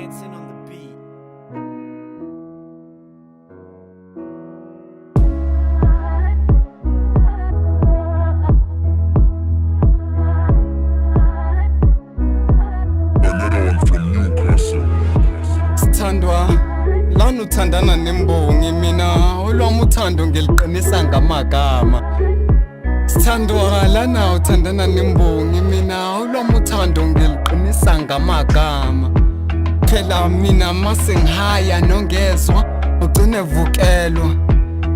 Hanson on the beat. Another one from Newcastle. Sithandwa lana uthandana nembongi, mina olwami uthando ngiliqinisa ngamagama. Sithandwa lana uthandana nembongi, mina olwami uthando ngiliqinisa ngamagama. Phela mina mase ngihaya nongezwa ugcine vukelwa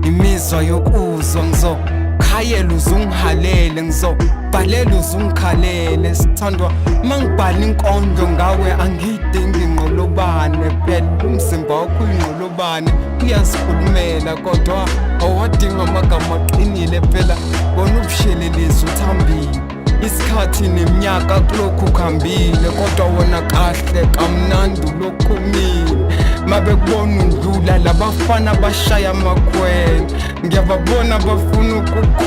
imizwa yokuzwa, ngizokhayela uzungihalele, ngizobhalela uzungikhalele. Sithandwa, mangibhala inkondlo ngawe angiyidingi inqolobane, phela umzimba wakho uyinqolobane, uyazikhulumela kodwa awadinga amagama aqinile. Phela wona ubushelelezi uthambile, isikhathi neminyaka kulokhu kuhambile, kodwa wona kahle kamnandi ulokhu umile. Mabekubona undlula labafana bashaya amakhwela, ngiyababona bafuna ukuku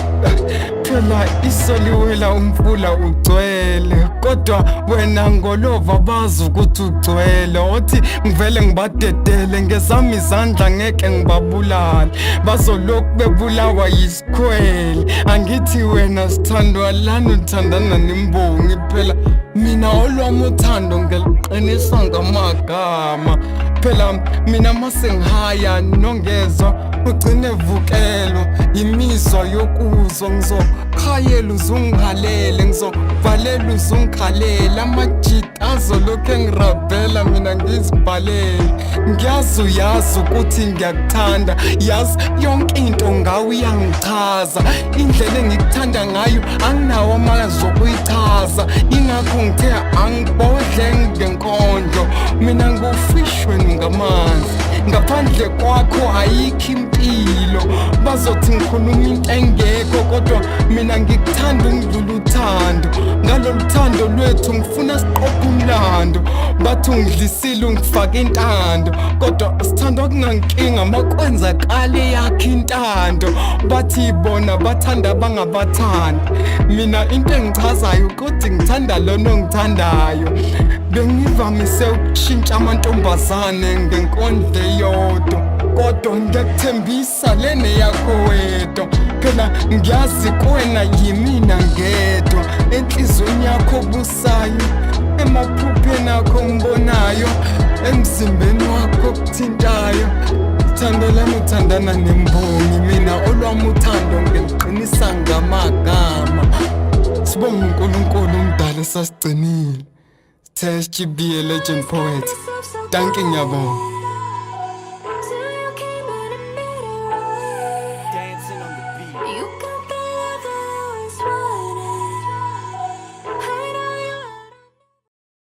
phela iso liwela umfula ugcwele, kodwa wena ngolova bazi ukuthi ugcwele. Othi ngivele ngibadedele ngezami izandla, ngeke ngibabulale, bazolokhu bebulawa yisikhwele. Angithi wena sithandwa lana uthandana nembongi, phela mina olwami uthando ngeliqinisa ngamagama. Phela mina mase ngihaya nongezwa ugcine vukelwa imizwa yokuzwa, ngizokhayela uzungihalele, ngizobhalela uzungikhalele. Amajita azolokhu engirabhela mina ngizibhalele. Ngiyazi uyazi ukuthi ngiyakuthanda, yazi yonke into ngawe iyangichaza. Indlela engikuthanda ngayo anginawo amazwi okuyichaza, ingakho ngithe angibodle ngenkondlo. Mina ngufishweni ngamanzi, ngaphandle kwakho ayikho impilo. Bazothi ngikhuluma into engekho, kodwa mina ngikuthanda ungidlula uthando. Ngalolu thando lwethu ngifuna siqophe umlando. Bathi ungidlisile ungifake intando, kodwa sithandwa kunankinga makwenzakale yakho intando. Bathi bona bathanda abangabathandi, mina into engichazayo ukuthi ngithanda lona ongithandayo. Bengivamise ukushintsha amantombazane ngenkondlo eyodwa, kodwa ngiyakuthembisa lene yakho wedwa. Phela ngiyazi kuwena yimina ngedwa, enhliziyweni yakho obusayo, emaphupheni akho ngibonayo, emzimbeni wakho okuthintayo. Thando lami uthandana nembongi, mina olwami uthando ngiliqinisa ngamagama. Sibonga uNkulunkulu umdala esasigcinile. Sithe SGB, a legend poet. Dankie, ngiyabonga.